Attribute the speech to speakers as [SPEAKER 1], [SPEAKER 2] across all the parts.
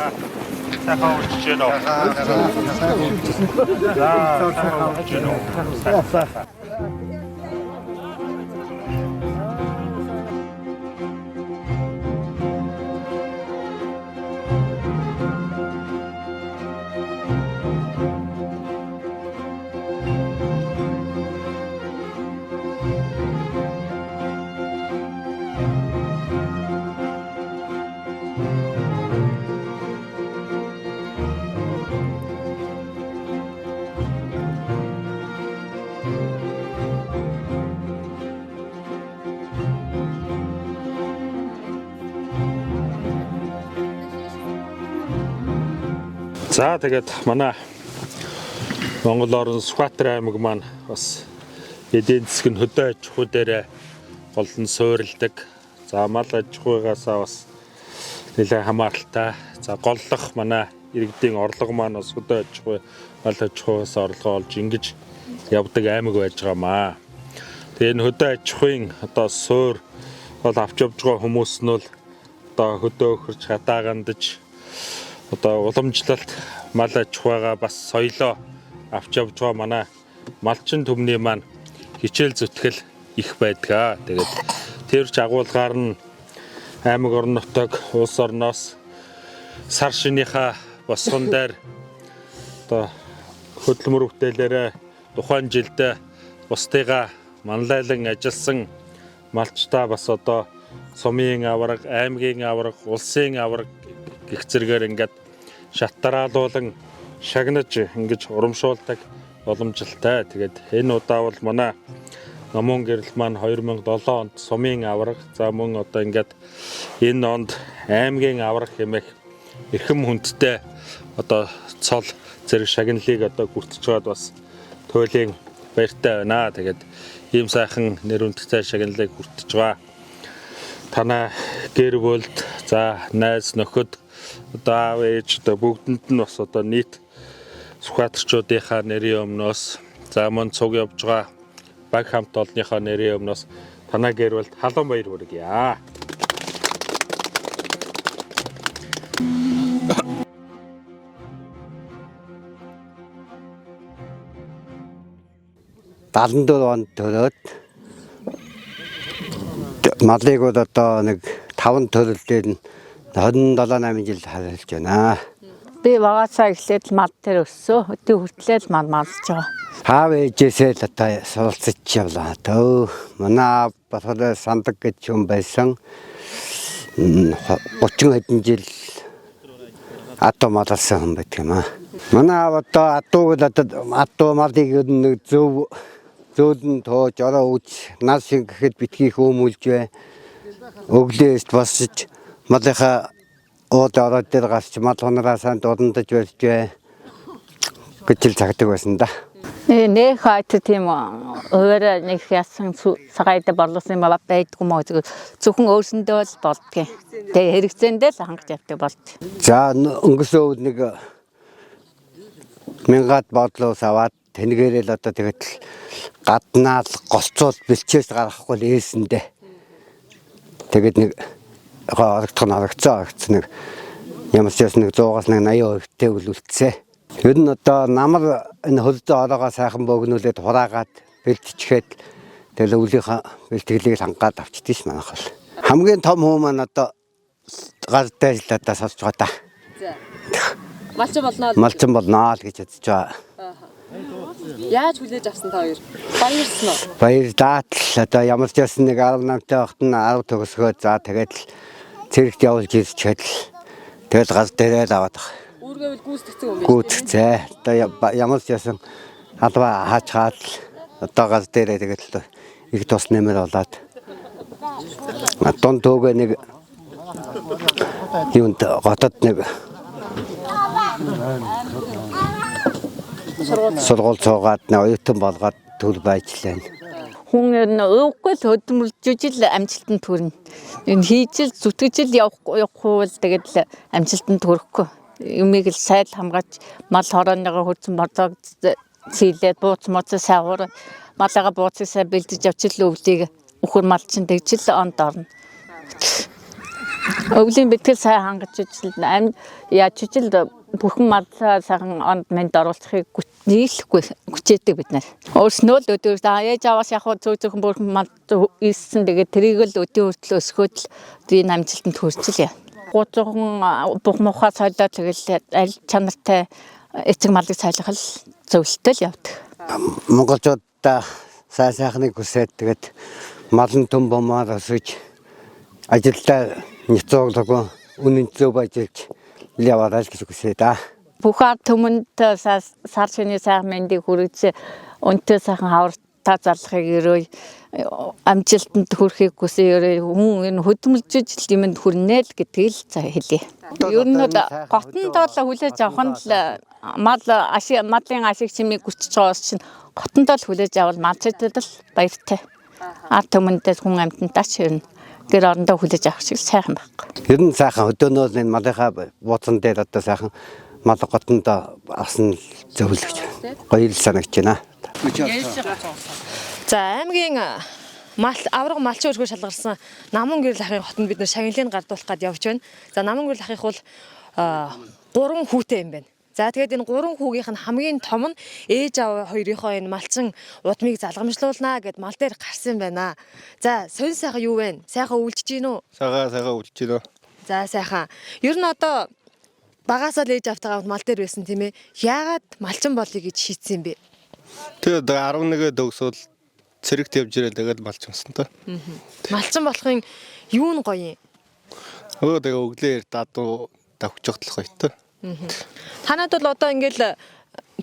[SPEAKER 1] Сайхан урьж гэнэ үү? За, сайхан урьж гэнэ үү? Сайхан. За, тэгээд манай Монгол орн Сүхбаатар аймаг маань бас эдийн засаг нь хөдөө аж ахуй дээр гол нь суурилдаг. За, мал аж ахуйгаасаа бас нэлээд хамааралтай. За, голлох манай иргэдийн орлого маань бас хөдөө аж ахуй, мал аж ахуйгаас орлогоо олж ингэж явдаг аймаг байж байгаа маа. Тэгээ энэ хөдөө аж ахуйн одоо суур бол авч явж байгаа хүмүүс нь бол одоо хөдөө өхөрч хатаагандаж одоо уламжлалт мал аж ахуйгаа бас соёлоо авч явж байгаа манай малчин түмний маань хичээл зүтгэл их байдгаа. Тэгээд тэр ч агуулгаар нь аймаг орон нутаг улс орноос сар шинийхаа босгон дээр одоо хөдөлмөр бүтээлээрээ тухайн жилдээ бусдыгаа манлайлан ажилласан малчдаа бас одоо сумын аварга, аймгийн аварга, улсын аварга гэх зэрэгээр ингээд шат дараалуулан шагнаж ингэж урамшуулдаг боломжтой. Тэгээд энэ удаа бол манай Номун гэрэл маань 2007 онд сумын аварга, за мөн одоо ингээд энэ онд аймгийн аварга хэмээх эрхэм хүндтэй одоо цол зэрэг шагналыг одоо хүртэж байгаад бас туйлын баяртай байна. Тэгээд ийм сайхан нэр хүндтэй шагналыг хүртэж байгаа. Танай гэр бүлд, за найз нөхөд, одоо аав ээж одоо бүгдэнд нь бас одоо нийт Сүхбаатарчуудынхаа нэрийн өмнөөс, за мөн цуг явж байгаа баг хамт олонныхоо нэрийн өмнөөс танай гэр бүлд халуун баяр хүргье.
[SPEAKER 2] 74 онд төрөөд малыг бол одоо нэг 5 төрөл дээр нь 27 8 жил харилж байна.
[SPEAKER 3] Би багасаа эхлээд л мал дээр өссөн. Өдөө хүртлээр л мал малж байгаа.
[SPEAKER 2] Аав ээжээсээ л одоо суралцж явлаа. Төө манай аав болохоор сандаг гэж юм байсан. 30 хэдэн жил адуу малалсан хүн байдаг юм аа. Манай аав одоо адууг л одоо адуу малыг ер нь нэг зөв зөөлөн тоож ороо үж нар шингэхэд битгий хүмүүлж бай. Өглөөст босч малынхаа ууд ороо дээр гарч мал хунараа сайн дурандаж барьж бай гэж л цагдаг байсан да.
[SPEAKER 3] Нэх айт тийм хуваараа нэг яасан цагаайда борлуулсан юм байдгүй мó зөвхөн өөрсөндөө л болдгийн. Тэгээ хэрэгцээндээ л хангаж явдаг болд.
[SPEAKER 2] За, өнгөрсөн өвд нэг мянгаад бодлоос аваад тэнэгээрээ л одоо тэгээд л гаднаа л голцуул бэлчээс гаргахгүй л ээсэндээ. Тэгээд нэг орогдох нь орогцоо орогцсон нэг ямар ч байсан нэг 100-аас нэг 80% тэй үлдсэн. Ер нь одоо намар энэ хөлдөө ороогоо сайхан богинуулээд хураагаад бэлтчихэд тэгэл өвлийнхаа бэлтгэлийг л хангаад авчдээ ш манайх бол. Хамгийн том хүн маань одоо гар дээр л одоо сорж байгаа та.
[SPEAKER 4] За. Малчин болно.
[SPEAKER 2] Малчин болно л гэж бодож байгаа.
[SPEAKER 4] Яаж хүлээж авсан та хоёр? Баярлсан уу?
[SPEAKER 2] Баярлалаа л одоо ямар ч байсан нэг 18 таа багт нь 10 төгсгөө за тэгээд л цэрэгт явуулж ирчээд л тэгэл гар дээрээ л аваад байгаа.
[SPEAKER 4] Үүргээ бол гүйцэтгэсэн юм байна.
[SPEAKER 2] Гүйцэгцээ. Одоо ямар ч байсан албаа хаачгаад л одоо гар дээрээ тэгээд л их тус нэмэр болоод дунд төөгөө нэг юунд готод нэг сургууль цуугаад нэг оюутан болгоод төл байжлаа.
[SPEAKER 3] Хүн ер нь уухгүй л хөдөлмөрлөж л амжилтанд хүрнэ. Энэ хийж л зүтгэж л явахгүй бол тэгээд л амжилтанд хүрэхгүй. Юмыг л сайд хамгааж мал хорооныгоо хөрцөн бордоог цэйлээд бууц моцоо сайн хуур малаага бууцыг сайн бэлдэж авчил өвлийг өхөр мал чинь тэгжил онд орно. Өвлийн бэтгэл сайн хангаж ижил ам яаж ижил бүхэн маллаа сайхан онд мэнд оруулахыг нийлэхгүй хүчээдэг бид нар. Өөрснөө л өдөр ээж аваас яг зөө зөөхөн бүрхэн мал ийссэн, тэгээд тэрийг л өдөө хүртэл өсгөөд л энэ амжилтанд хүрчил. 300 бух мухаа сойлоо, тэгэл аль чанартай эцэг малыг сойлох л зөвлөлтөө л явдаг.
[SPEAKER 2] Монголчуудаа сайн сайхныг хүсээд, тэгээд малан түн бомоор өсөж, ажилдаа няцууглаагүй, үнэн зөв ажиллаж яваарай л гэж хүсье да.
[SPEAKER 3] Бүх ард түмэнд сар шөнийн сайхан мэндийг хүргэж, өнтэй сайхан хавртаа залхыг өрөөе, амжилтанд хүрэхийг хүсье, өрөөе. Хүн энэ хөдөлмөрлөж юмд хүрнэ л гэдгийг л хэлье. Ер нь бол готондоо л хүлээж авах нь л мал ашиг, малын ашиг чимийг гүчиж байгаас чинь готондоо л хүлээж авал малчдад л баяртай. Ард түмэндээ, хүн амьтантаа ч ер нь гэр орондоо хүлээж авах шиг сайхан байхгүй.
[SPEAKER 2] Ер нь сайхан хөдөөнөө энэ малынхаа бууцан дээр одоо сайхан мал готондоо авсан л зөвлөгч. Гоё л санагч байна.
[SPEAKER 4] За, аймгийн мал авраг малчин өрхөөр шалгарсан Намун гэрэл ахын хотонд бид нэр шагналыг гардуулах гад явж байна. За, Намун гэрэл ахих бол гурван хүүтэй юм байна. За, тэгээд энэ гурван хүүгийнх нь хамгийн том нь ээж аав хоёрынхоо энэ малчин удмыг залгамжлуулнаа гэд мал дээр гарсан байна. За, сонь сайхан юу вэ? Сайхан өвлжиж гин үү?
[SPEAKER 5] Сага сага үлчиж байна.
[SPEAKER 4] За, сайхан. Ер нь одоо багасаа л ээж аавтайгаа мал дээр байсан, тийм ээ. Яагаад малчин болъё гэж шийдсэн юм бэ?
[SPEAKER 5] Тэгээд 11-ээ төгсөөл цэрэгт явж ирэл, тэгээд малчмсан та.
[SPEAKER 4] Малчин болохын юу нь гоё юм?
[SPEAKER 5] Өө, тэгээ өглөө эрт адуу давхчихлах гоё та.
[SPEAKER 4] Танад бол одоо ингээл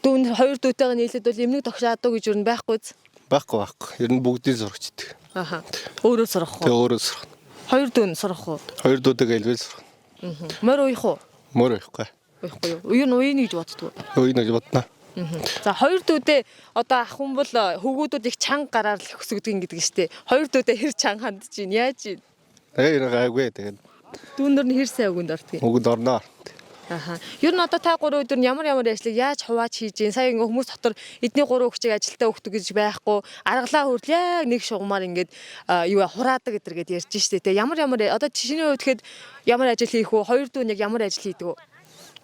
[SPEAKER 4] дүүн хоёр дүүтэйгээ нийлээд бол эмнэг тогшаадуу гэж юу н байхгүй биз?
[SPEAKER 5] Байхгүй, байхгүй. Ер нь бүгдийг сурагчдаг.
[SPEAKER 4] Аха. Өөрөө сурах
[SPEAKER 5] Тэгээ
[SPEAKER 4] уу?
[SPEAKER 5] өөрөө сурах.
[SPEAKER 4] Хоёр дүүн сурах уу?
[SPEAKER 5] Хоёр дүүтэйгээ илгээл сурах.
[SPEAKER 4] Морь уях уу?
[SPEAKER 5] Мөр байхгүй.
[SPEAKER 4] Уяхгүй юу? Уян уяна гэж боддгоо.
[SPEAKER 5] Өөний гэж бодно.
[SPEAKER 4] За, хоёр дүүдээ одоо ах хүн бол хөвгүүдүүд их чанга гараар л хөсгөдөг юм гэдэг нь штэ. Хоёр дүүдээ хэр чанга хандж чинь яаж чинь?
[SPEAKER 5] Тэгээ ер нь гайгүй, тэгээд
[SPEAKER 4] Дүүнэр нь хэр сайн өгөнд ордгийг.
[SPEAKER 5] өгөнд орноо.
[SPEAKER 4] Аха. Ер нь одоо та гурван өдөр нь ямар ямар ажлыг яаж хувааж хийж гин? Сая ингээ хүмүүс дотор эдний гурван өгчийг ажилтаа өгдөг гэж байхгүй. Аргалаа хүртэл яг нэг шугамар ингээд юу вэ, хураадаг гэдэр гээд ярьж штэ. Тэ, ямар ямар одоо чиний хувьд тэгэхэд ямар ажил хийх вэ? Хоёр дүү нь яг ямар ажил хийдэг вэ?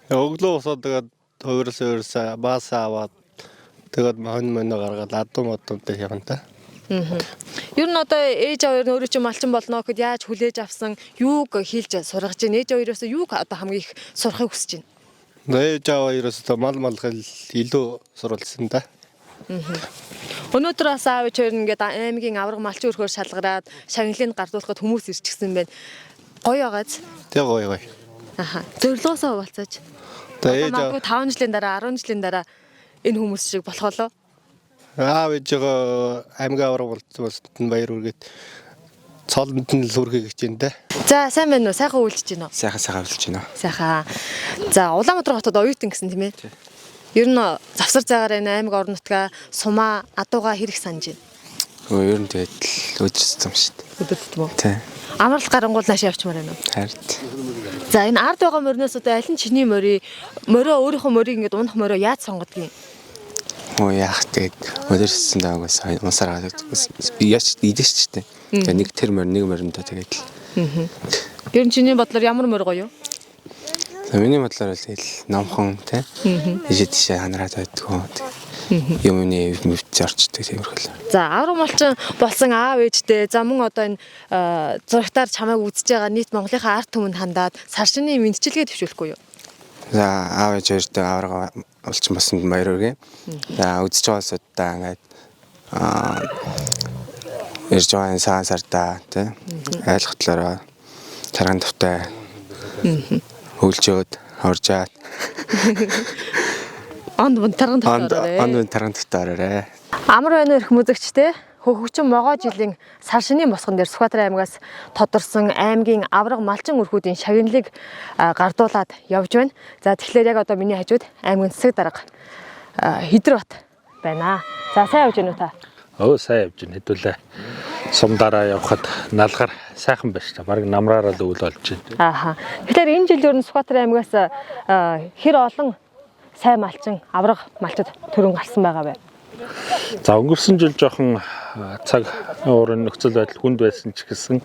[SPEAKER 5] Өглөө босоод, тэгээд хувирс хувирс баасаа аваад, тэгээд хонь монио гаргаад адуу модуудыг явна та.
[SPEAKER 4] Ер нь одоо ээж аав хоёр нь өөрөө чинь малчин болно гэхэд яаж хүлээж авсан, юуг хийлж сургаж гин? Ээж аав хоёроос юуг одоо хамгийн их сурахыг хүсэж байна?
[SPEAKER 5] Ээж аав хоёроос мал малгал илүү сурвалсан та.
[SPEAKER 4] Өнөөдөр бас аав ээж хоёр нь ингээд аймгийн авраг малчин өрхөөр шалгараад шагналыг гардуулахад хүмүүс ирчихсэн байна. Гоё байгааз.
[SPEAKER 5] Тэг гоё гоё.
[SPEAKER 4] Аха. Зорилгоосоо хуваалцаач.
[SPEAKER 5] Тэгээ ээж аав
[SPEAKER 4] Магадгүй 5 жилийн дараа, 10 жилийн дараа энэ хүмүүс шиг болох болоо.
[SPEAKER 5] Аав ээжээ аймгийн авраг болцсон нь баяр үргээд цолонд нь л хүрхийг хичээн дээ.
[SPEAKER 4] За, сайн байна уу? Сайхан үйлчиж байна уу?
[SPEAKER 6] Сайхан сайхан үлж байна.
[SPEAKER 4] Сайхан. За, Улаанбаатар хотод оюутан гэсэн, тийм ээ? Ер нь завсар зайгаар энэ аймаг орон нутгаа, сумаа, адууга хэрэг санаж байна?
[SPEAKER 6] Өө, ер нь тэгээд л өдөр тутам шүү дээ.
[SPEAKER 4] Өдөр тутам уу?
[SPEAKER 6] Тий.
[SPEAKER 4] Амралт гарангуул нааш явчмаар байна уу?
[SPEAKER 6] Харин.
[SPEAKER 4] За, энэ ард байгаа мориноос одоо аль нь чиний морийг, морио, өөрийнхөө морийг ингээд унах морио яаж сонгодгийг?
[SPEAKER 6] Өө, яах, тэгээд өдөр тутам даагаас унсаар гадаг яаж идэж ч дээ. Тэгээд нэг тэр морь, нэг мориндоо тэгээд л.
[SPEAKER 4] Ер нь чиний бодлоор ямар морь гоё юу?
[SPEAKER 6] За, миний бодлоор бол тэгэл номхон тий. Ийшээ тийшээ ханараад байдгүй. Юмны мөвч орчдөг тиймэрхүү.
[SPEAKER 4] За, авраг малчин болсон аав ээжтэй, за мөн одоо энэ зурагтаар чамайг үзэж байгаа нийт Монголынхаа ард түмэнд хандаад сар шинийн мэндчилгээ төвшүүлэхгүй юу?
[SPEAKER 6] За, аав ээж хоёртой авраг олчин болсонд баяр хүргэе. За, үзэж байгаа улсуудаа ингээд ирж байгаа энэ цагаан сардаа тий айлгатлаараа царган тавтай хөлжөөд хоржаад
[SPEAKER 4] Онд бун тарган
[SPEAKER 6] онд
[SPEAKER 4] тавтай.
[SPEAKER 6] онд тарган тавтай ороорой.
[SPEAKER 4] Амар байна уу, эрх мүзэгчтэй. Хөхөгчин могоо жилийн сар шинийн босгон дээр Сүхбаатар аймагаас тодорсон аймгийн авраг малчин өрхүүдийн шагналыг гардуулаад явж байна. За, тэгэхээр яг одоо миний хажууд аймгийн засаг дарга Хидрбат байна. За, сайн явж байна уу та?
[SPEAKER 1] Өө, сайн явж байна. Хэдүүлээ сум дараа явхад налгар сайхан байна шүү дээ. Бараг намраараа л өвөл болж байна.
[SPEAKER 4] Ааха. Тэгэхээр энэ жил ер нь Сүхбаатар аймагаас хэр олон сайн малчин, авраг малчид төрөн гарсан байгаа вэ?
[SPEAKER 1] За, өнгөрсөн жил жоохон цаг уурын нөхцөл байдал хүнд байсан ч гэсэн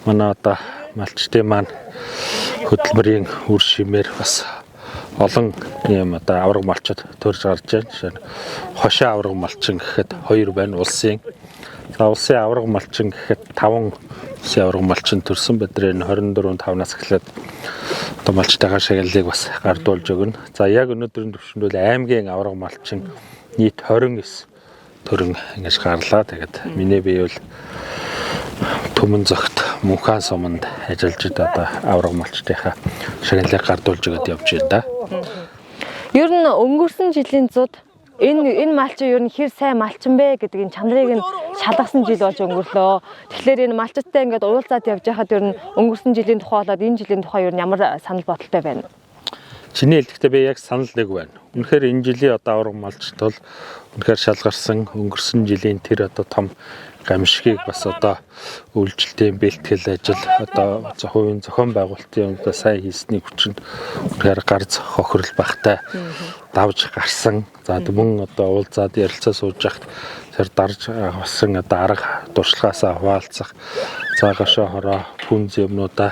[SPEAKER 1] манай одоо малчдын маань хөдөлмөрийн үр шимээр бас олон юм одоо авраг малчид төрж гарч байна. Жишээ нь хошоо авраг малчин гэхэд 2 байна улсын. За улсын авраг малчин гэхэд 5 улсын авраг малчин төрсэн. Бид нар энэ 24 5-наас эхлээд одоо малчтайгаа шагналыг бас гардуулж өгнө. За яг өнөөдрийн төвшөнд бол аймгийн авраг малчин нийт 29 төрөн ингэж гарлаа. Тэгээд миний бие бол Түмэн зогт Мөнхаан суманд ажиллаж одоо авраг малчдынхаа шагналыг гардуулж өгöd явж байна да.
[SPEAKER 4] Ер нь өнгөрсөн жилийн зуд энэ малчин ер нь хэр сайн малчин бэ гэдэг энэ чанарыг нь шалгасан жил болж өнгөрлөө. Тэгэхээр энэ малчтай ингээд уулзаад явж байхад ер нь өнгөрсөн жилийн тухай болоод энэ жилийн тухай ер нь ямар санал бодолтой байна?
[SPEAKER 1] Чиний хэлэхдээ би яг санал нэг байна. Үнэхээр энэ жилийн одоо авраг малчт бол үнэхээр шалгарсан өнгөрсөн жилийн тэр одоо том гамшигыг бас одоо үйлчлэлтийн бэлтгэл ажил одоо хувийн зохион байгуулалтын юмдаа сайн хийсний хүчинд үнэхээр гарц хохирол багтай давж гарсан. За мөн одоо уулзаад ярилцаа сууж яхад тэр дарж авсан одоо арга туршлагаасаа хуваалцах, за гашаа хороо пүнз юмнуудаа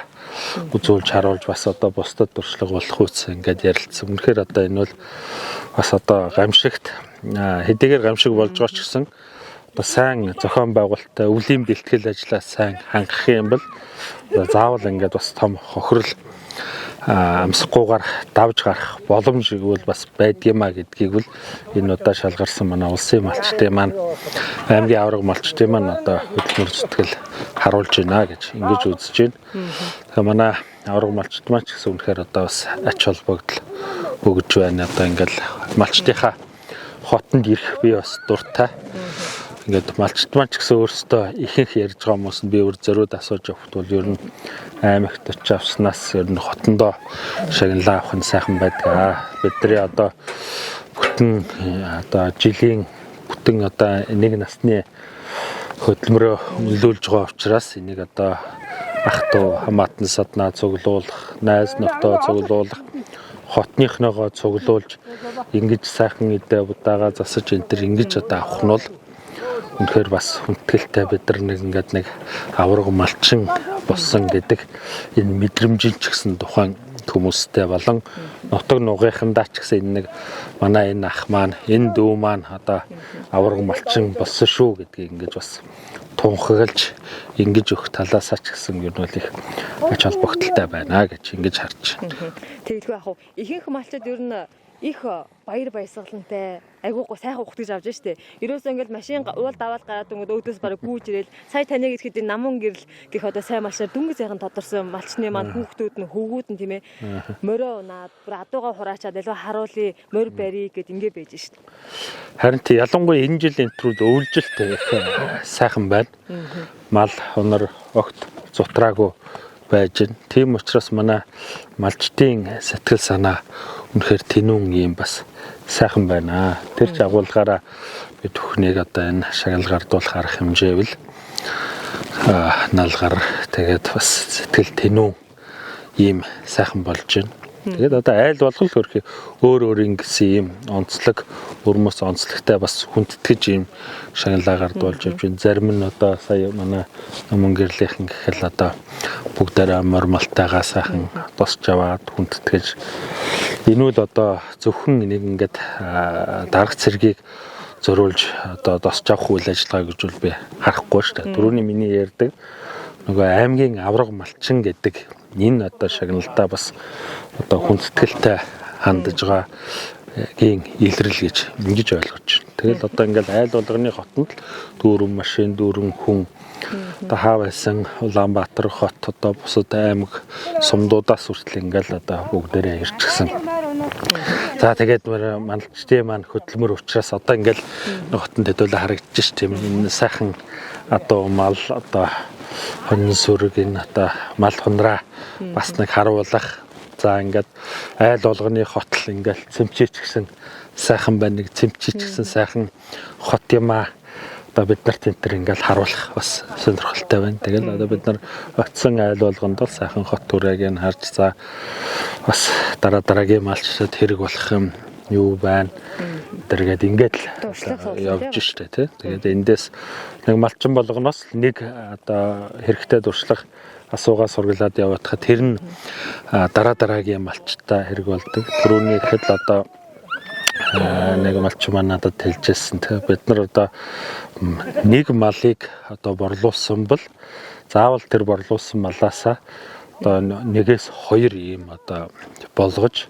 [SPEAKER 1] үзүүлж харуулж бас одоо бусдад туршлага болох үс ингээд ярилцсан. Үнэхээр одоо энэ бол бас одоо гамшигт хэдийгээр гамшиг болж байгаа ч гэсэн одоо сайн зохион байгуулалттай өвлийн бэлтгэл ажлаа сайн хангах юм бол заавал ингээд бас том хохирол амсахгүйгээр давж гарах боломж бол бас байдгиймаа гэдгийг бол энэ удаа шалгарсан манай улсын малчдын маань аймгийн авраг малчдын маань одоо хөдөлмөр зүтгэл харуулж байна гэж ингэж үзэж байна. Тэгэхээр манай авраг малчд маань ч гэсэн үнэхээр одоо бас ач холбогдол өгж байна. Одоо ингээл малчдынхаа хотонд ирэх би бас дуртай. Ингээд малчд маань ч гэсэн өөрсдөө ихэнх ярьж байгаа хүмүүс нь би өөр зориуд асууж явахт бол ер нь аймагт очиж авснаас ер нь хотондоо шагналаа авах нь сайхан байдаг. Бидний одоо бүтэн одоо жилийн бүтэн одоо нэг насны хөдөлмөрөө үнэлүүлж байгаа учраас энийг одоо ах トゥ хамаатан саднаа цуглуулах, найз нөхдөө цуглуулах, хотныхноогоо цуглуулж ингэж сайхан идэ будаага засаж энэ төр ингэж одоо авах нь бол үнэхээр бас хүндэтгэлтэй бид нар нэг ингээд нэг авраг малчин болсон гэдэг энэ мэдрэмжийн ч гэсэн тухайн хүмүүстэй болон нутаг нугынхандаа ч гэсэн энэ нэг манай энэ ах маань энэ дүү маань одоо авраг малчин болсон шүү гэдгийг ингэж бас тунхаглаж ингэж өгөх талаасаа ч гэсэн ер нь бол их ач холбогдолтой байна гэж ингэж харж байна.
[SPEAKER 4] Тэгэлгүй яах вэ? Ихэнх малчид ер нь их баяр баясгалантай айгуугүй сайхан ухтаж авч штэ. Ерөөсөө ингээл машин уул даваал гараад өнгөд өөдөөс бараг гүйж ирээл сая таныг ирэхэд энэ намун гэрэл гэх одоо сайн малчаар дүнгийн сайхан тодорсон малчны маань хүүхдүүд нь хөвгүүд нь тийм ээ морио унаад бүр адууга хураачаад аливаа харуулъя морь барья гэд ингээ байж штэ.
[SPEAKER 1] Харин тий ялангуяа энэ жил энтрүүд өвлжилт их сайхан байна. Мал хунар огт зутраагүй байж байна. Тийм учраас манай малчдын сэтгэл санаа үнэхээр тэнүүн юм бас сайхан байна. Тэр ч агуулгаараа бид бүхнийг одоо энэ шагнал гардуулах арга хэмжээвэл налгар тэгээд бас сэтгэл тэнүүн ийм сайхан болж байна. Тэгээд одоо айл болгол хөрхи өөр өөр ингэсэн ийм онцлог өрмөс онцлогтой бас хүндэтгэж ийм шагналаа гардуулж явж байна. Зарим нь одоо сая манай номон гэрлийнхэн гэхэл одоо бүгдээрээ мормалтайгаа сайхан босч аваад хүндэтгэж энэ үл одоо зөвхөн нэг ингээд дарга цэргийг зориулж одоо досч авах үйл ажиллагаа гэж бол би харахгүй шүү дээ. Түрүүний миний ярьдаг нөгөө аймгийн авраг малчин гэдэг энэ одоо шагналдаа бас одоо хүндэтгэлтэй хандаж байгаа гийн илрэл гэж ингэж ойлгож байна. Тэгэл одоо ингээл айл болгоны хотонд л дүүрэн машин, дүүрэн хүн одоо хаа байсан Улаанбаатар хот одоо бусад аймаг сумдуудаас хүртэл ингээл одоо бүгдээрээ ирчихсэн. За тэгээд малчдын маань хөдөлмөр учраас одоо ингээл хотонд хэдүүлээ харагдаж ш тийм энэ сайхан одоо мал одоо хонин сүрэг энэ одоо мал хунраа бас нэг харуулах. За ингээд айл болгоны хотл ингээл цэмчээч гэсэн сайхан байна, нэг цэмчээч гэсэн сайхан хот юм аа. Одоо бид нарт энэ төр ингээл харуулах бас сонирхолтой байна. Тэгэл одоо бид нар очисон айл болгонд бол сайхан хот түрээг нь харж за бас дараа дараагийн малчдад хэрэг болох юм Юу байна? Тэргээд ингээд
[SPEAKER 4] Туршлага
[SPEAKER 1] л
[SPEAKER 4] суулгах,
[SPEAKER 1] явж штэ тий. Тэгээд эндээс нэг малчин болгоноос л нэг одоо хэрэгтэй туршлага асуугаа сургалаад яваадах тэр нь дараа дараагийн малчтай хэрэг болдог. Түрүүний ихэд л одоо нэг малчин маань надад хэлжсэн тий. Бид нар одоо нэг малыг одоо борлуулсан бол заавал тэр борлуулсан малаасаа одоо нэгээс хоёр ийм одоо болгож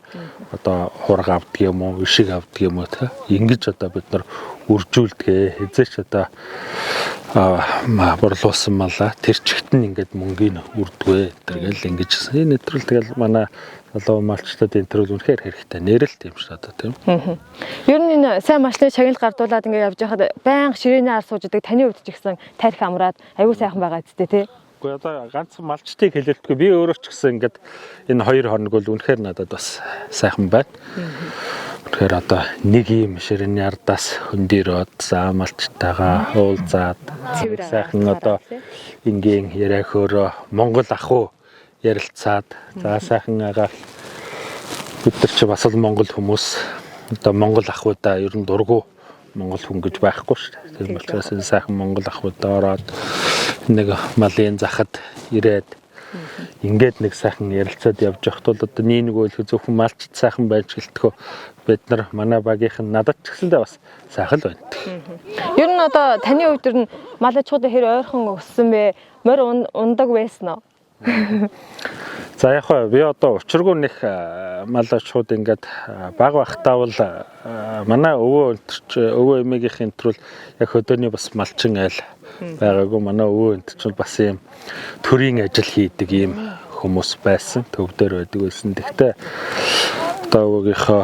[SPEAKER 1] одоо хураг авдаг юм уу, ишиг авдаг юм уу тий. Ингэж одоо бид нар үржүүлдэг. Хизээч одоо борлуулсан малаа тэр чигт нь ингээд мөнгийг үрдгвэ. Тэргээл ингэж энэ нэтрэл тэгэл манай залуу малчтад энэ төрөл үнэхээр хэрэгтэй. Нэрэл тийм шүү одоо тийм.
[SPEAKER 4] Ер нь энэ сайн малчны шагнал гардуулаад ингээд явж байхад байнга ширээний ар сууж идэг таны хувьд ч ихсэн тарих амраад аюу сайхан байгаа зү тий.
[SPEAKER 1] Гэхдээ одоо ганц малчтыг хэлэлтгүй би өөрөө ч гэсэн ингээд энэ 2 хоног бол үнэхээр надад бас сайхан байна. Үнэхээр одоо нэг ийм ширээний ардаас хөндөрөөд за малчтайгаа уулзаад
[SPEAKER 4] Цэвэр агаар
[SPEAKER 1] сайхан одоо
[SPEAKER 4] гараад,
[SPEAKER 1] энгийн яриа хөөрөө Монгол ах уу ярилцаад за сайхан агаар бид нар чи бас л Монгол хүмүүс одоо Монгол ахуйдаа ер нь дургу Монгол хүн гэж байхгүй шүү дээ. Тийм учраас энэ сайхан Монгол ахуйдаа ороод нэг малын захад ирээд ингээд нэг сайхан ярилцаад явж явахт бол одоо нэг нэг үйлх зөвхөн малчд сайхан байж гэлтгөө бид нар манай багийнх нь надад ч гэсэндээ бас сайхан л байна.
[SPEAKER 4] Ер нь одоо таны хувьд ер нь мал аж ахуйд хэр ойрхон өссөн бэ? Морь ундаг байсан уу?
[SPEAKER 1] За яг хаа би одоо учиргүй нэх мал аж ахуйд ингээд баг байхдаа бол манай өвөө өнтөрч өвөө эмээгийнх энтрүүл яг хөдөөний бас малчин айл байгаагүй манай өвөө өнтөрч бол бас ийм төрийн ажил хийдэг ийм хүмүүс байсан төв дээр байдаг байсан. Тэгтээ одоо өвөөгийнхөө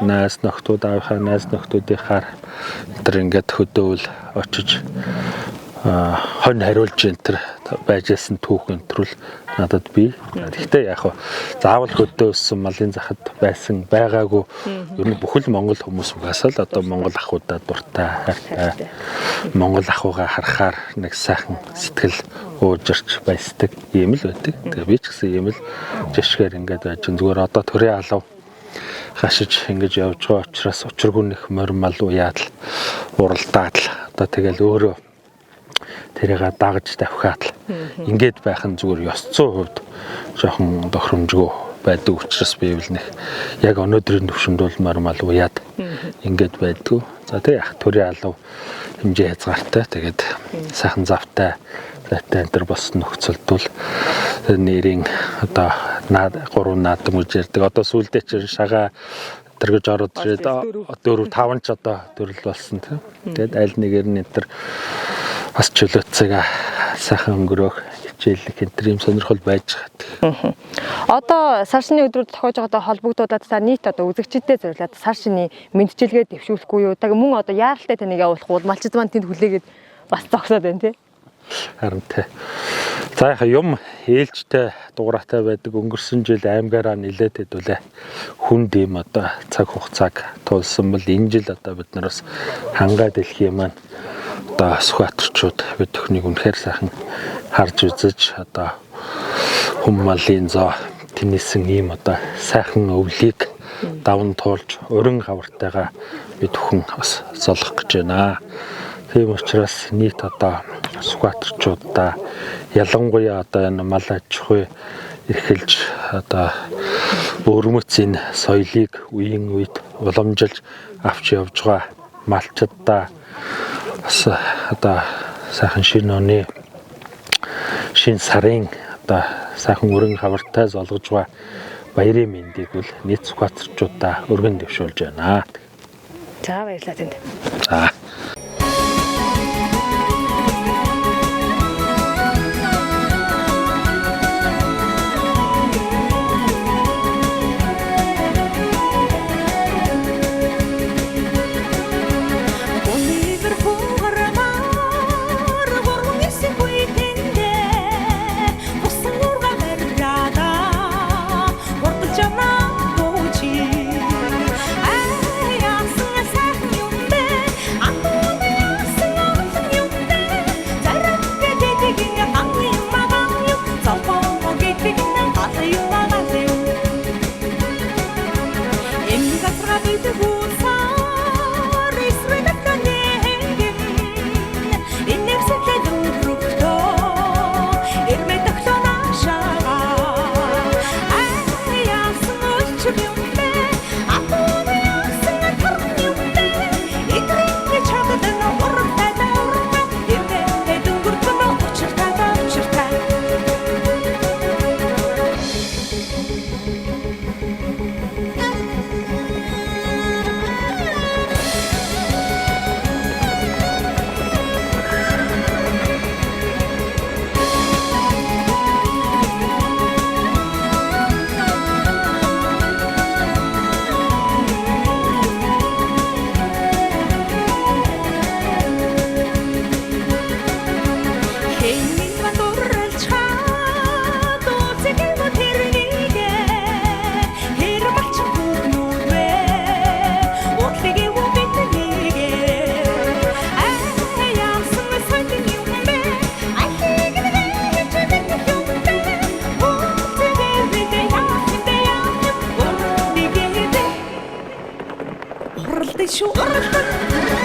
[SPEAKER 1] найз нөхдүүд аавынхаа найз нөхдүүдийнхаар тэр ингээд хөдөөвл очиж хонь хариулж энэ төр байж исэн түүх энэ төрөл надад бий. Гэхдээ яг хав заавал хөдөөсөн малын захад байсан байгаагүй ер нь бүхэл монгол хүмүүс угаасаа л одоо монгол ахуйдаа дуртай хайртай монгол ахуйгаа харахаар нэг сайхан сэтгэл уужирч байсдаг ийм л байдаг. Тэгээ би ч гэсэн ийм л жишгээр ингээд байж зүгээр одоо төрийн алав хашиж ингэж явж байгаа учраас учиргүй нэх морь мал уяад л уралдаад л одоо тэгэл өөрөө тэрийг дагаж давхиад л ингээд байх нь зүгээр ёс зүйн хувьд жоохон тохиромжгүй байдаг учраас би бол нэх яг өнөөдрийн төвшөнд бол морь мал уяад ингээд байдгүй. За тэгээ ах төрийн алав хэмжээ хязгаартай тэгээд сайхан завтай зайтай энэ төр бас нөхцөлд бол нэрийн одоо наад гурван наадам гэж ярьдаг. Одоо сүүлдээ чинь шагаа тэр гэж ороод ирээд 4 5 ч одоо төрөл болсон тийм. Тэгээд аль нэгээр нь энэ төр бас чөлөөцөг сайхан өнгөрөөх хичээллэх энэ төр юм сонирхол байж байгаа.
[SPEAKER 4] Одоо сар шинийн өдрүүд тохиож байгаа холбогдуудад та нийт одоо үзэгчдэд зориулаад сар шинийн мэндчилгээ дэвшүүлэхгүй юу? Тэг мөн одоо яаралтай таныг явуулах бол малчид маань тэнд хүлээгээд бас зогсоод байна тий.
[SPEAKER 1] Харин тий. За яг юм ээлжтэй дугаартай байдаг өнгөрсөн жил аймгаараа нилээд хэдүүлээ хүнд ийм одоо цаг хугацааг тулсан бол энэ жил одоо бид нар бас хангаа дэлхийн маань одоо Сүхбаатарчууд бид бүхнийг үнэхээр сайхан харж үзэж одоо хүм малын зоо тэнийсэн ийм одоо сайхан өвлийг даван туулж өрн хавартайгаа бид бүхэн бас золох гэж байна. Тийм учраас нийт одоо Сүхбаатарчуудаа ялангуяа одоо энэ мал аж ахуй эрхэлж одоо өвөрмөц энэ соёлыг үеийн үед уламжилж авч явж байгаа малчдаа бас одоо сайхан шинэ оны шинэ сарын одоо сайхан өрн хавартай золгож байгаа баярын мэндийг бол нийт Сүхбаатарчуудаа өргөн дэвшүүлж байна.
[SPEAKER 4] За баярлалаа танд.
[SPEAKER 1] За.
[SPEAKER 7] Өнөөдөр хугармаар гурван хэсэг үетэндээ усан урга бариада урдалж явна бууч. Ай яасан сайхан юм бэ? Хэнний мандурлж хаад үзэг юм тэрнийгэ хэр малчин бүгнүүд вэ утлыг юм биднийгэ аа ямсан сондин юм бэ алиг нь гэж бид юм бэ үзэг бид яах юм бэ яах юм урдыгээ уралдаа шүү уралдаа.